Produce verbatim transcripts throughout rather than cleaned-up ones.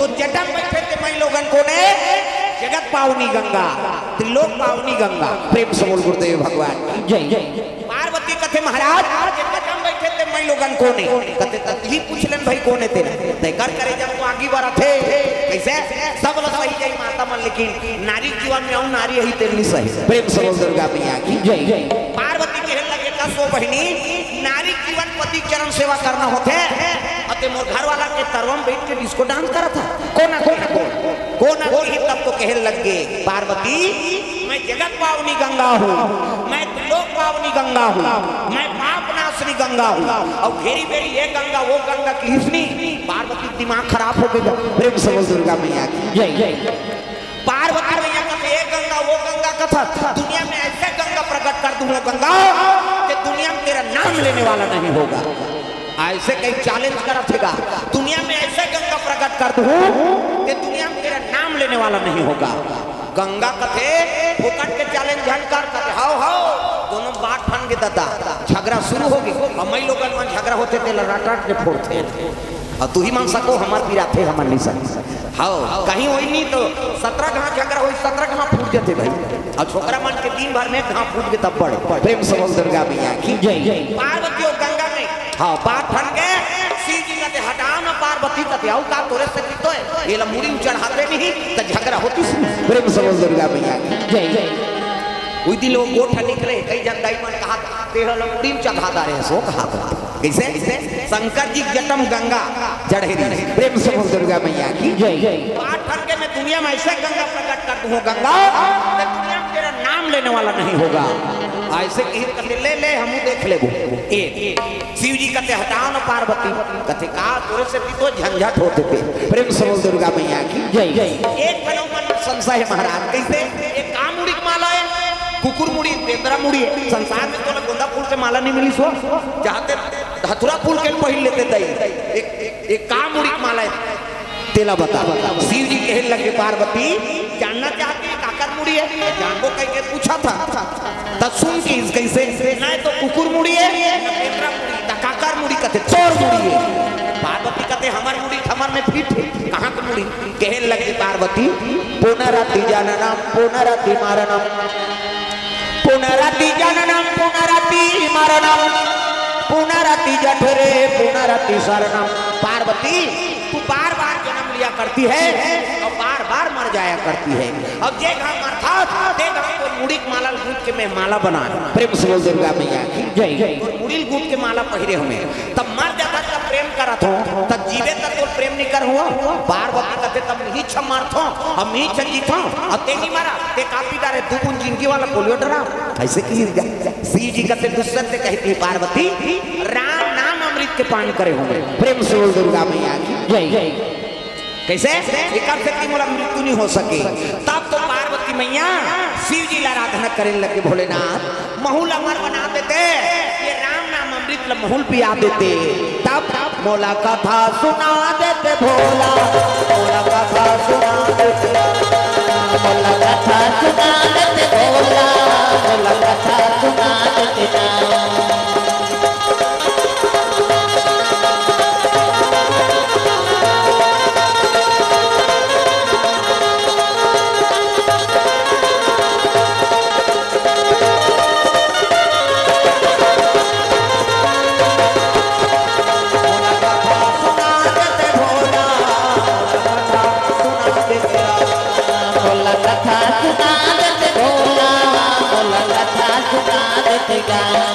तो जटा म बइठे ते मई लोगन कोन ए? जगत पावनी गंगा, त्रिलोक पावनी गंगा। प्रेम से बोल गुरुदेव भगवान की। जय, जय। पार्वती कथे महाराज, जे जटा म बइठे ते मई लोगन कोन ए? कथे, त तुही पूछ लेन भाई कोन ए तेला। तेकर करेजा म तो आगी बरत हे। कइसे? सब ल सही जाही माता मन, लेकिन नारी जीवन में अउ नारी ही तेल नइ सही। प्रेम से बोल दुर्गा मैया की। जय, जय। पार्वती कहे लगे, कस ओ बहिनी, नारी जीवन पति चरण सेवा करना होथे, अते मोर घर वाला के तरवा म बइठ के disco dance करत हे। कोन ए, कोन ए, कोन ए? कोन ए, कोन ए? तब तो कहे लगे, पार्वती, मैं जगत पावनी गंगा हूँ, मैं त्रिलोक पावनी गंगा हूँ, मैं पाप नाशनी गंगा हूँ। अउ घेरी बेरी ये गंगा, वो गंगा किहिस नी, पार्वती दिमाग खराब हो गे। प्रेम से बोल दुर्गा मैया की। जय, जय। पार्वती मैया कथे, "ए गंगा, वो गंगा कथस, दुनिया में ऐसे गंगा प्रकट कर दूंगा गंगा, कि दुनिया में तेरा नाम लेने वाला नहीं होगा।" अइसे कहीं challenge करत हे गा, "दुनिया में ऐसे गंगा प्रकट कर दूं कि दुनिया में तेरा नाम लेने वाला नहीं होगा।" गंगा कथे, "फोकट के challenge झन कर।" कथे, "हव, हव।" दोनों बात ठन के ददा, झगरा सुरू हो गे। अउ मई लोगन मन झगरा होथे, तेला रट-रट के फोरथे। अउ तुही मन सको, हमर पिराथे, हमन नइ सको। हव, कहीं होही नी तो सतरा घांव झगरा होही, सतरा घांव फूट जथे भाई। अउ छोकरा मन के दिन भर में घांव फूट गे तब बड़े। प्रेम से बोल दुर्गा मैया की। जय। पार्वती अउ गंगा में, हव, बात ठन गे। शिव जी कथे, "हटाव न पार्वती।" कथे, "अउ का तोरे से जीतो हे? एला मुड़ी म चढ़ाते नहीं त झगरा होतिस।" प्रेम से बोल दुर्गा मैया की। जय। उही दिन ओ गोठ निकले, कई झन दाई मन कहत, "तेहा ल मुड़ी म चढ़ा डारे हस, ओ कहात हे।" कइसे? शंकर जी के जटा म गंगा चढ़े रहिस। प्रेम से बोल दुर्गा मैया की। जय। पाठ करके मैं दुनिया में ऐसे गंगा प्रकट कर दूं, गंगा, कि दुनिया में तेरा नाम लेने वाला नहीं होगा। अइसे कहिस कथे, "ले, ले, हमू देख लेबो।" ए, शिव जी कथे, "हटाव न पार्वती।" कथे, "का तोरे से भी तो झंझट होथे।" प्रेम से बोल दुर्गा मैया की। जय। एक ठन मन में संशय हे महाराज, कइसे? ए का मुड़ी के माला हे? कुकुर मुड़ी, बेंदरा मुड़ी हे। संसार में तोला गोंदा फूल के माला नइ मिलिस हो, जहाँ ते धतुरा फूल के पहिर लेते दई। एक, एक, एक का मुड़ी के माला हे? तेला बता। शिव जी कहे लगे, "पार्वती, जानना चाहती है काकर मुड़ी है?" जानबो कह के पूछा था। त सुन के इस कइसे, "ना तो कुकुर मुड़ी है, ना बेंदरा मुड़ी, त काकर मुड़ी?" कथे, "तोर मुड़ी है।" पार्वती कथे, "हमर मुड़ी खमर में फिट है, कहाँ के मुड़ी?" कहे लगे पार्वती, "पुनरपि जननम पुनरपि मरणम, पुनरपि जननम पुनरपि मरणम, पुनरपि जठरे पुनरपि शरणम।" पार्वती, तू बार-बार जन्म लिया करती है और बार-बार मर जाया करती है। अब जे घांव मरथस, ते घांव तोर मुड़ी के माला ल गूंथ के मैं माला बना। प्रेम से बोल दुर्गा मैया की जय। तोर मुड़ी ल गूंथ के माला पहिरे हंव मैं। तब मर जाथस, तब प्रेम करत हंव, तब जीवे तब तोर प्रेम नइ करहूं। पार्वती कथे, "तब इही छन मरथंव, अब इही छन जीथंव, अब ते नइ मरा, ते कापी डारे दू बूंद जिंदगी वाला पोलियो ड्राप।" अइसे कहिस गा। शिव जी कथे, "दुष्यंत कहिथे पार्वती, राम नाम अमृत के पान करे हंव मैं।" प्रेम से बोल दुर्गा मैया की जय। कइसे? एकर सेती मोला मृत्यु नइ हो सके। तब तो पार्वती मैया शिव जी ला आराधना करे लगे, "भोलेनाथ, महू ल अमर बना देते, ये राम नाम अमृत ल महू ल पिया देते, तब मोला कथा सुना देते भोला, मोला कथा सुना देते, मोला कथा सुना देते भोला, मोला कथा सुना देते ना।"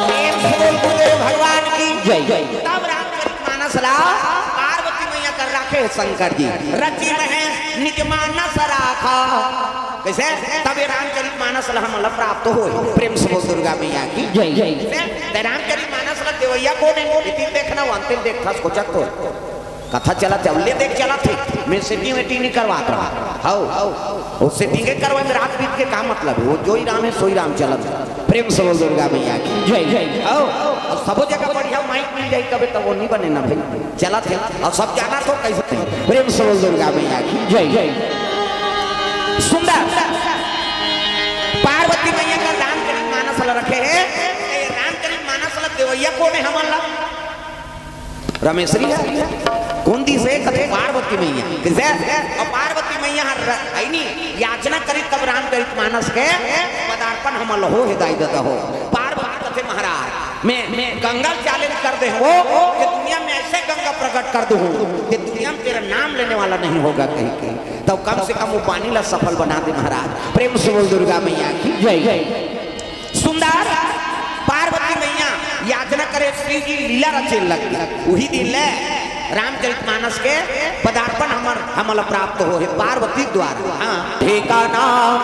प्रेम से बोल गुरुदेव भगवान की जय। तब रामचरित मानस ला पार्वती मैया कर राखे शंकर जी। रचि महेश निज मानस राखा। कइसे? तब ये रामचरित मानस ला हमला प्राप्त होय। प्रेम से बोल दुर्गा मैया की जय। कइसे? त रामचरित मानस ला देवइया कोन हे? एती ल देखना, वंती ल देखथस, कोचक तो कथा चलत हे, ले देख चलत हे। मैं setting वेटिंग नइ करवात रहंव। हव, ओ setting करवाय में रात बीत के का मतलब हे? ओ जोई राम हे, सोई राम चलत हे। प्रेम से बोल दुर्गा मैया की जय। हव, अउ सबो जगह बढ़िया माइक मिल जाही तभे त ओ नइ बने ना भई। चलत हे, अउ सब जानत हो कइसे हे। प्रेम से बोल दुर्गा मैया की जय। सुंदर पार्वती मैया कर रामचरित मानस ल रखे हे। ए रामचरित मानस ल देवइया कोन हे हमन ला? रमेसरी हे। कोन दिस कथे पार्वती मैया। कइसे? अउ पार्वती मैया हर र-, अइनी याचना करिस तब रामचरित मानस के पदार्पण हमर होहे दाई ददा हो। पार्वती कथे महाराज, मैं गंगा ल challenge कर दे हँव कि दुनिया में अइसे गंगा प्रकट कर दूँ कि दुनिया में तेरा नाम लेने वाला नहीं होगा कहिके। तब कम से कम ओ पानी ला सफल बना दे महाराज। प्रेम से बोल दुर्गा मैया की जय। सुंदर पार्वती मैया याचना करे, श्री जी लीला रचे लग गे। उही दिन ले रामचरित मानस के पदार्पण हमर, हमला प्राप्त होहे पार्वती द्वारा। हाँ। राधे का नाम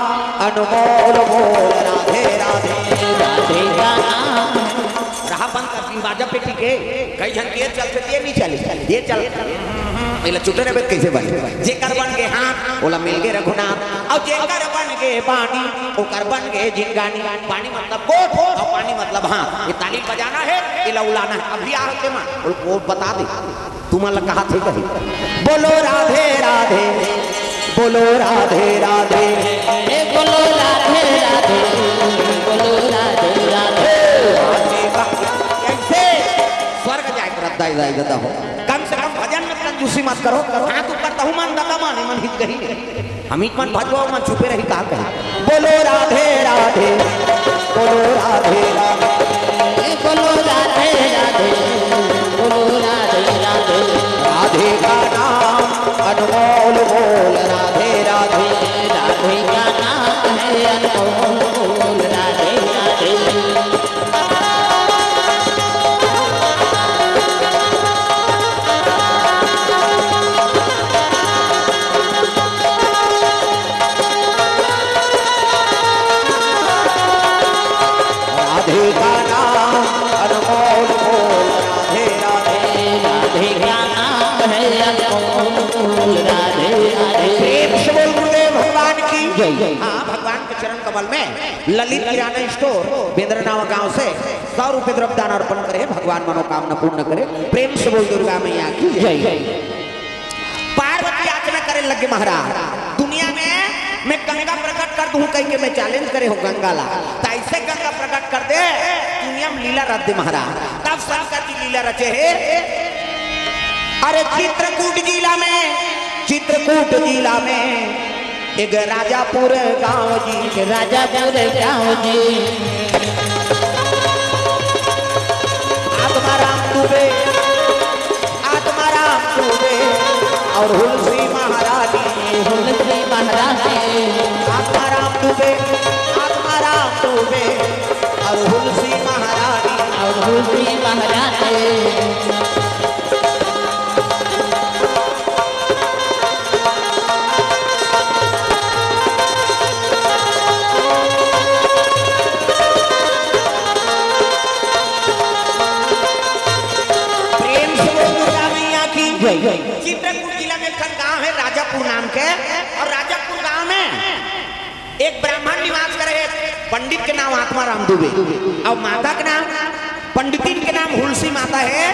अनमोल मोल, राधे राधे। राधे का नाम। रहा बंद कर दिन बाजा पेटी के, कई झन के चलथे, ये नहीं चले, ये चल। एला चुटे रहे कइसे बने? जेकर बन गे हाथ, ओला मिल गे रघुनाथ। अउ जेकर बन गे बानी, ओकर बन गे जिंदगानी। बानी मतलब गोठ, अउ पानी मतलब हाथ। ये ताली बजाना हे, एला उलाना हे। अभी आ होते माँ, वो, वो बता दे। तुमन ला कहा थे कही। बोलो राधे राधे, बोलो राधे राधे। ए बोलो राधे राधे, बोलो राधे राधे। अइसे स्वर्ग जाए के रद्दा जाए ददा हो। कम से कम भजन में कंजूसी मत करो। हाथ ऊपर तहु मन ददा माने मन हित गही। हम ही मन भजवाओ, मन चुपे रही, का कही? बोलो राधे राधे, बोलो राधे राधे। ए बोलो राधे राधे, बोलो राधे राधे। राधे का नाम अनमोल मोल, राधे राधे। राधे का नाम है अनमोल मोल, राधे राधे। राधे का नाम अनमोल मोल, राधे राधे। राधे का नाम है अनमोल मोल, राधे राधे। प्रेम से बोल गुरुदेव भगवान की जय। हाँ, भगवान के चरण कमल में ललित किराना स्टोर बेंद्रनावा गांव से सौ रुपये द्रव्य दान अर्पण करे, भगवान मनोकामना पूर्ण करे। प्रेम से बोल दुर्गा मैया की जय। पार्वती याचना करे लगे महाराज, दुनिया में मैं गंगा प्रकट कर दूं कहिके मैं challenge करे हँव गंगा ला, त अइसे गंगा प्रकट कर दे, दुनिया में लीला रच दे महाराज। तब शंकर जी लीला रचे हे। अरे चित्रकूट जिला में, चित्रकूट जिला में एक राजापुर गांव जी। एक राजापुर गांव जी। आत्माराम दुबे, आत्माराम दुबे अउ हुलसी महारानी। हुलसी महारानी। आत्माराम दुबे, आत्माराम दुबे अउ हुलसी महारानी। अउ हुलसी महारानी। प्रेम से बोल दुर्गा मैया की जय। चित्रकूट जिला में एक ठन गांव हे राजापुर नाम के, अउ राजापुर गांव में एक ब्राह्मण निवास करे हे, पंडित के नाम आत्माराम दुबे, अउ माता के नाम, पंडितिन के नाम हुलसी माता हे।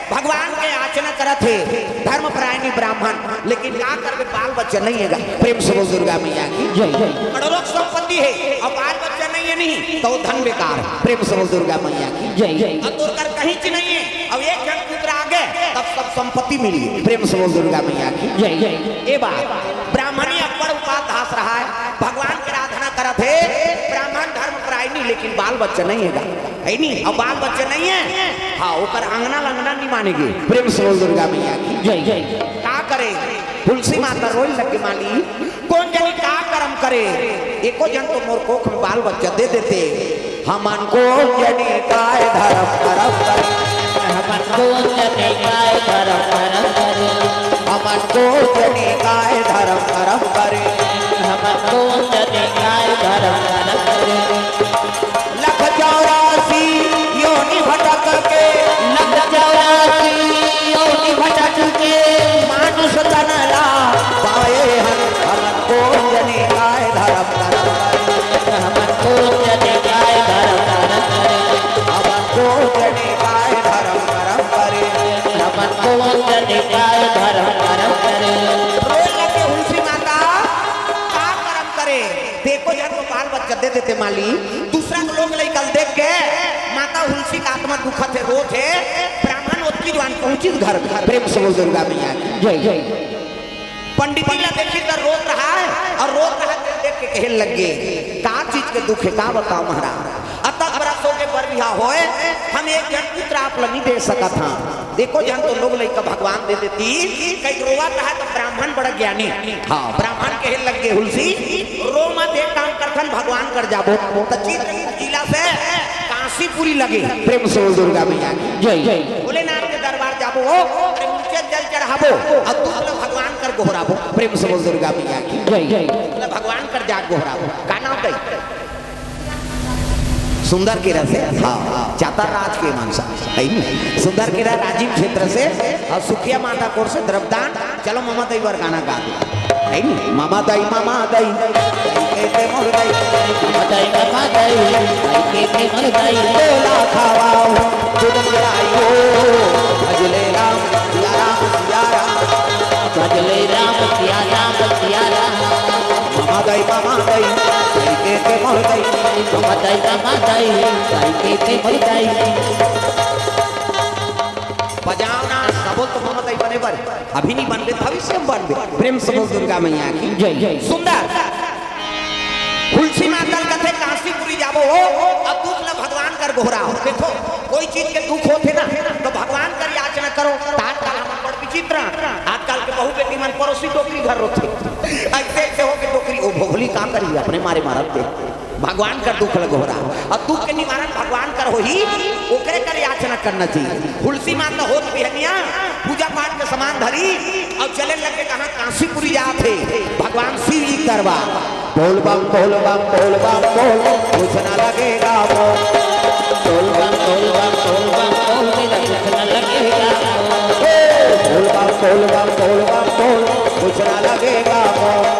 भगवान के याचना करत हे, धर्मपरायणी ब्राह्मण, लेकिन का करबे, बाल बच्चा नहीं हे गा। प्रेम से बोल दुर्गा मैया की जय। करोड़ों संपत्ति हे अउ बाल बच्चा नहीं हे, नहीं त ओ धन बेकार हे। प्रेम से बोल दुर्गा मैया की जय। अउ तोर कर कहीं च नहीं हे, अउ एक झन पुत्र आगे तब सब संपत्ति मिली। प्रेम से बोल दुर्गा मैया की जय। ए बात ब्राह्मणी अब्बड़ उपास धास रहा हे, भगवान के आराधना करत हे, ब्राह्मण धर्मपरायणी, लेकिन बाल बच्चा नहीं हे गा, हे नी? अउ बाल बच्चा नहीं हे, हाँ, ओकर अंगना लंगना नहीं माने गे। प्रेम से बोल दुर्गा मैया की जय। जय। का करे? हुलसी माता रोए लगे, माली, कोन जनी का करम करे, एको झन तो मोर कोख में बाल बच्चा दे देते। हमन कोन जनी काय धरम करम करे। हमन कोन जनी काय धरम करम करे। हमन कोन जनी काय धरम करम करे। हमन कोन जनी काय धरम करम करे। लख चौरासी योनि भटक के। लख चौरासी योनि भटक के। मानुष तन ला पाए हन। हमन कोन जनी काय धरम करम करे। हमन कोन जनी काय धरम करम करे। हमन कोन जनी काय धरम करम करे। हमन कोन जनी काय धरम करम करे। रोए लगे हुलसी माता, का करम करे? ते एको झन तो बाल बच्चा दे देते माली। दूसरा के लोग लइका ल देख के माता हुलसी का आत्मा दुखत हे, रोत हे। ब्राह्मण ओ विद्वान पहुंचिस घर, प्रेम से बोल दुर्गा मैया की। जय जय। पंडित जी ला देखिस त रोत रहा है और रोत रहा है, देख के कहे लगे, का चीज के दुख है, का बताओ महाराज? अतक बरस हो के बर बिहा होए, हम एक झन पुत्र आप ला नहीं दे सकत हां। देखो झन तो लोग लइका भगवान दे देती, कहीं रोवत रहा तो ब्राह्मण बड़ा ज्ञानी। हां, ब्राह्मण कहे लगे, हुलसी रो मत, एक काम करथन, भगवान कर जाबो। त चित्रकूट जिला से कांसीपुरी लगे, प्रेम से बोल दुर्गा मैया की। जय जय। भोलेनाथ के दरबार जाबो, अरे नीचे जल चढ़ाबो, अब दूसरा भगवान कर गोहराबो, प्रेम से बोल दुर्गा मैया की। जय जय। दूसरा भगवान कर जाके गोहराबो। का नाम दई? सुंदर केरा से, हां, चातर राज के मानसा, है नी? सुंदर केरा राजिम क्षेत्र से, और सुखिया माता कोर से द्रव्यदान। चलो ममा दई बर गाना गा दे, है नी? ममा दई, ममा दई, दई के ते मोर दई, ममा दई, ममा दई, दई के ते मोर दई, तोला खवाओ, दूध पिलाइयो, भजले राम, सिया राम, सिया राम। भजले राम, सिया राम, सिया राम। ममा दई, ममा दई, दई के ते मोर दई, ममा दई, ममा दई, दई के ते मोर दई। बजाओ ना, सबो तो ममा दई बने बर, अभी नहीं बनबे, भविष्य में बनबे। प्रेम से बोल दुर्गा मैया की। जय जय। सुंदर। हुलसी माता ल कथे कांसीपुरी जाबो हो, अब दुख ल भगवान कर गोहराओ। देखो, कोई चीज के दुख होथे ना, तो भगवान कर याचना करो। त आजकल हमर बड़ विचित्र, आजकल के बहू बेटी मन पड़ोसी डोकरी घर रोथे। अइसे अइसे हो के डोकरी, ओ भोगली का करही, अपने मारे मारत दे। भगवान कर दुख ल गोहराओ, और दुख के निवारण भगवान कर होही, ओकरे कर याचना करना चाहिए। हुलसी माता होत बिहनिया, पूजा पाठ के सामान धरी, और चले लगे कहाँ कांसीपुरी जात हे, भगवान शिव जी के दरबार। बोल बम, बोल बम, बोल बम, बोल, कुछ ना लगेगा मोल। बोल बम, बोल बम, बोल बम, बोल, मेरा कुछ ना लगेगा मोल। हे, बोल बम, बोल बम, बोल बम, बोल, कुछ ना लगेगा मोल।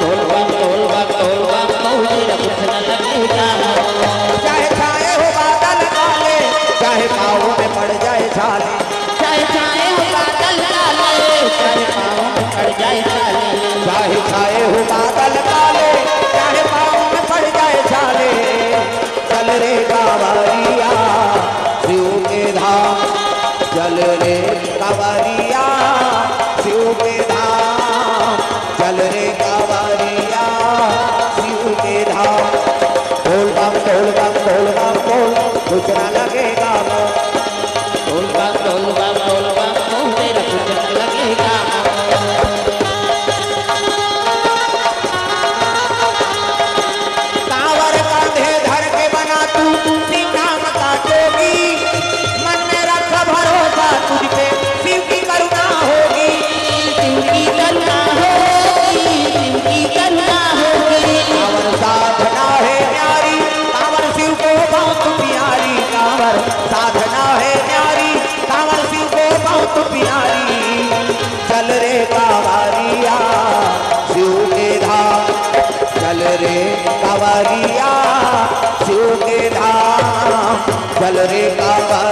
बोल बम, बोल बम, बोल बम, बोल, मेरा कुछ ना लगेगा मोल। चाहे छाए हो बादल काले, चाहे पाँव में पड़ जाए छाले। चाहे छाए हो बादल काले, चाहे पाँव में पड़ जाए छाले। चाहे छाए हो बादल काले, चाहे पाँव में पड़ जाए छाले। चल रे कांवरिया शिव के धाम, चल रे कांवरिया शिव के धाम, चल रे कांवरिया शिव के धाम। बोल बम, बोल बम, बोल बम, बोल, कुछ ना लगेगा मोल। बोल बम, बोल बम, बोल बम, बोल, तेरा कुछ ना लगेगा मोल। कांवर कांधे धर के बना तू शिव नाम का जोगी, मन में रख भरोसा तुझ पे, शिव की करुणा होगी। शिव की करुणा होगी, शिव की करुणा होगी। कांवर साधना है न्यारी, कांवर शिव को बहुत प्यारी। कांवर साधना है न्यारी, कांवर शिव को बहुत प्यारी। चल रे कांवरिया शिव के धाम, चल रे कांवरिया शिव के धाम, चल रे कांवरिया